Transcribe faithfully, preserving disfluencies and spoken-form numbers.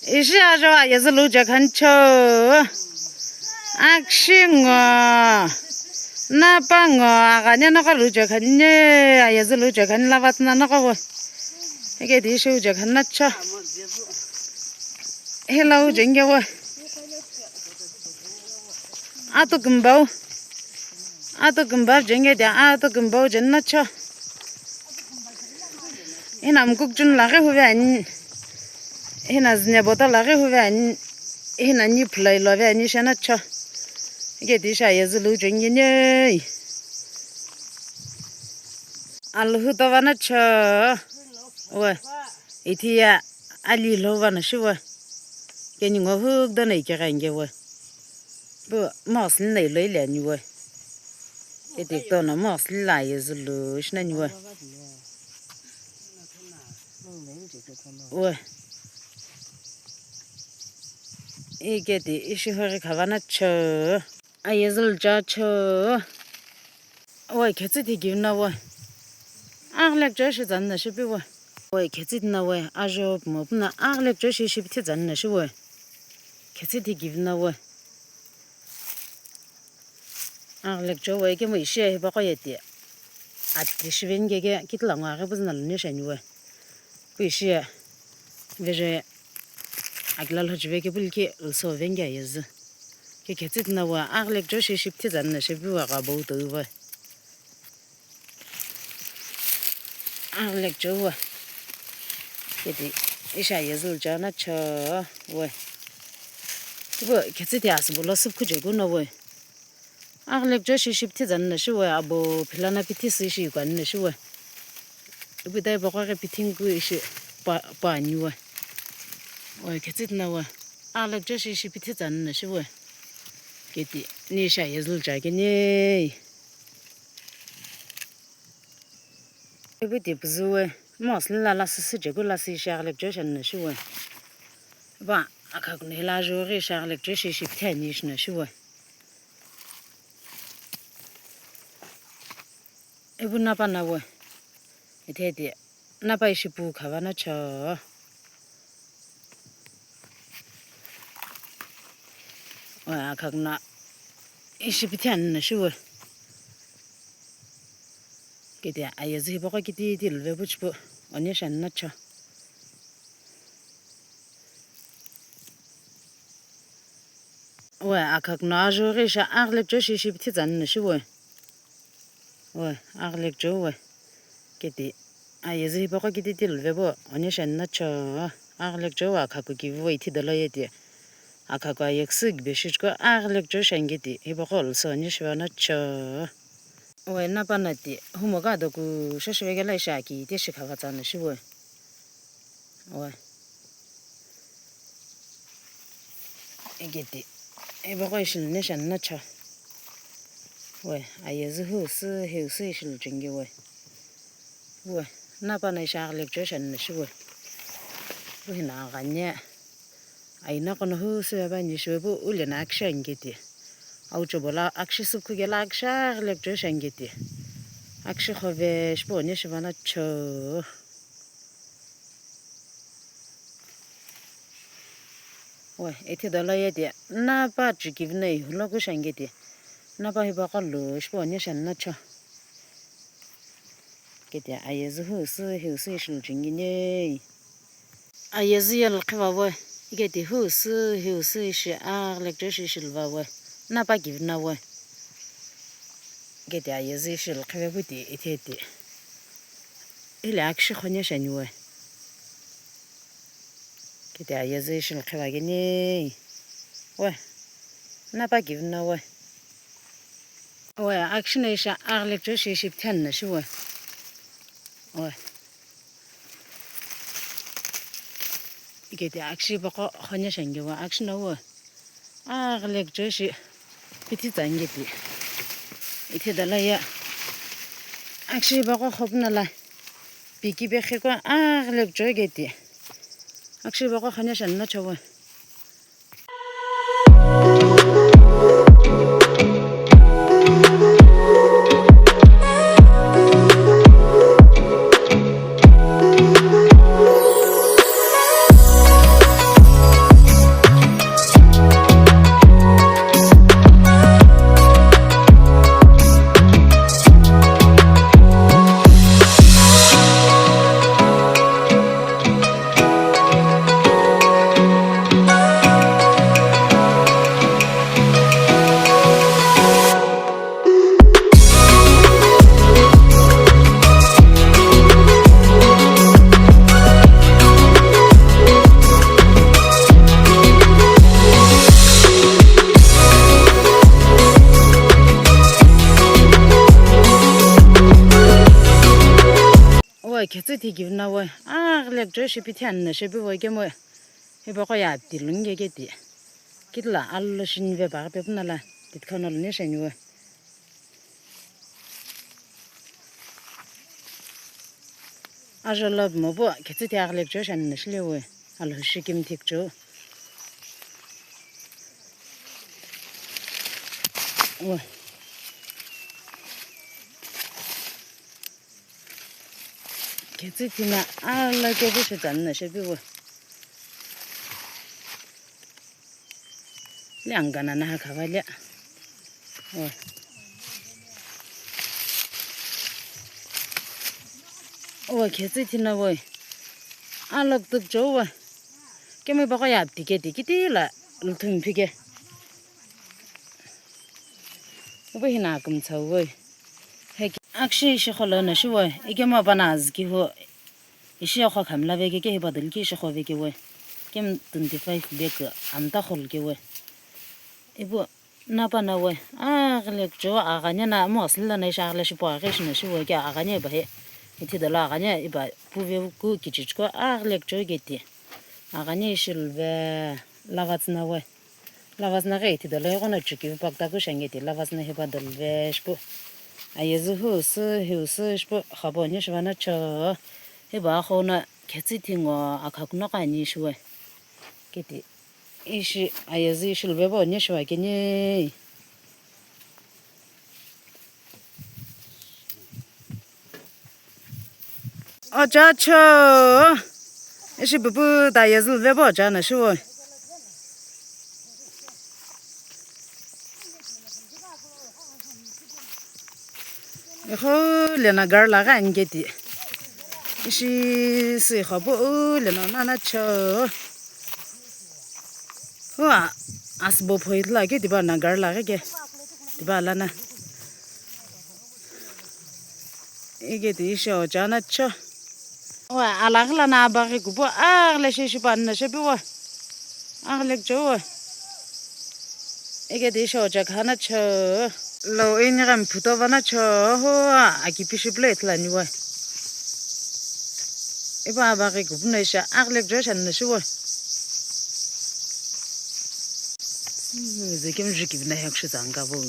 Ishi ajo ayezü luche khanicho. Akshi ngo. Napa ngo. Aghane noqo luche khani ne. Ayezü luche khani lava tsüna noqo we. Ike di ishi uje khani nacho. Hela uje nge we. Atu kumbau. Atu kumbau jenge dia. Atu kumbau jenna cho. Ina mkuk chun laghi huve ani. Ina zine bota laghi huve ani. Ina ni phulai lo ve ani shana cho. Ike di sha yezü lu jenge ne. Alhu to vana cho. We. Ithi ya ali lo vana shi we. Keni ngo huk dona ike gha inge we. Pu mosli na ilo ile ani we. Keti tono mosli la yezü lu shina ni we. We. Iketi ishi hori khavana cho. Ayezü lu cha cho. Oi, khetsü thi givna oi. Aghlek jo shi zanna shipi oi. Oi, khetsü thina oi. Ajo mo puna aghlek jo shi shipi thi zanna shi oi. Khetsü thi givna oi. Aghlek jo oi, kemo ishi hipaqo yeti. Ati shiveni keke kitla ngo aghi puzna luni shani oi. Pu ishi veje akila lhochive ke puliki lso vengya yezü. Ke khetsü thina oi, aghlek jo shi shipi thi zanna shipi oi gha bo to oi. Aghlek jo oi. Keti isha yezü lu cha na cho oi. Ibo khetsü ti asübo lo süpkhu je gu no oi. Aghlek jo shi shipi thi zanna shi oi, abo philana pithi si shi kwanna shi oi. Ibo dai bokho ghi pithing ku ishi pa, pa ni oi. Oi, khetsü thina oi. Aghlek jo shi shipi thi zanna shi oi. Keti ni sha yezü lu cha ke ni. Ibu ti püzü we, mosli la lasi süje ku lasi ishi aghlek jo shi ani na shi we. Ba, akha kunu hila ajo ghi ishi aghlek jo shi shipi thi ani ishi na shi we. Ibu napa na we. Ithe ti, napa ishi pu khava na cho. Oi, akha kunu ishi pithi ani na shi we. Keti ayezü hipaqo kiti ti luve puchipu. One shi ani na cho. Oi, akha kunu ajo ghi ishi aghlek jo shi shipi thi zanna shi we. Oi, aghlek jo oi. Keti ayezü hipaqo kiti ti luve pu. One shi ani na cho. Aghlek jo oi, akha ku kivi oi ithi dolo yeti. Akha ku ayeküsü kibe shichiko aghlek jo shi ani keti. Hipaqo lso ani shiva na cho. Oi, napa na ti, humo ka doku shashive kela ishi aki, ti shi khava tsa na shi we. Oi. Iketi, ibo ko ishi lu ne shi ani na cho. Oi, ayezü hu sü, hiu sü ishi lu chingi we. Oi, napa na ishi aghlek jo shi ani na shi we. Oi, na aghane. Aina kono hu süve ba ni shive pu ule na akshi ani keti. Aucho bola akshi süpkhu kela akshi aghlek jo shi ani keti. Akshi khove shipu one shiva na cho. Oi, ithi dolo yeti. Napa chikivna ihulo ku shi ani keti. Napa hipaqo lu shipu one shi ani na cho. Keti ayezü hu sü, hiu sü ishi lu chingi ne. Ayezü ye lukhiva we, iketi hu sü, hiu sü ishi aghlek jo shi ishi luva we, napa kivna we. Iketi ayezü ishi lukhive puti, ithe ti. Ile akshi khone shi ani we. Iketi ayezü ishi lukhiva kene. We, napa kivna we. We, akshi na ishi aghlek jo shi shipi thi ani na shi we. We. Iketi akshi baqo khone shi ani we, akshi na we. Aghlek jo shi pithi tsa ani keti. Ithi dala ya. Akshi baqo khopuna la. Piki be kheko aghlek jo keti. Akshi baqo khone shi ani na cho we. Tsü thi kivi na we, aghile kuchou shi pithi ani na shepi we kemu we. Hipaqo ye apti lunge keti. Kitila alu lo shinive paghi pepu na la, titkhano luni sheni we. Ajolo mopu, khetsü thi aghile kuchou shani na shile we. Alhou shi kimithi kuchou. We. Khetsü thina ala kepu shi tani na shepi we. Liangana na ha khava lia. We. We khetsü thina we. Alok tuk chou we. Kemu hipaqo ye apti keti kitila luthumi phike. Upu hina kümtsau we. Heki akshi ishi kholo na shi we. Ikemu pana azki hu. Ishi akho khamla veke ke hipa dulki ishi kho veke we. Kemu twenty five bag amta khol ke we. Ipu napa na we. Aghile kuchou aghani na mo asli la na ishi aghile shipu aghi shi na shi we ke aghani ba he. Ithi dolo aghani iba puve ku kichichko aghile kuchou keti. Aghani ishi luve lavatsü na we. Lavatsü na ghi ithi dolo ighono chuki pakta ku shange ti lavatsü na hipa dolo ve shipu. Ayezü hu sü hiu sü shipu khabo ni shiva na cho. Hiba akho na khetsü thi ngo akha kuno qa ni shi we. Keti ishi ayezü ishi luve bo ni shiva keni. Ocha cho. Ishi bubu ta yezü luve bo cha na shi wo. Ikho lena gar la gha ani keti. Ishi si kho bu u lena na na cho. Hua asbo phoi la ke tiba na gar la ke. Tiba la na. Ike ti isho cha na cho. Wa, alaghi lana abaghi kupu aghile shi shipa na shepi wa. Aghile kucho wa. Ike ti isho cha khana cho. Lo ini gam phuto vana cho ho, akipi shi plate lani wa. Ipa abaghi kupu na isha aghile kucho shan na shi wa. Hmm, zekem jiki bina hek shi zanga bo.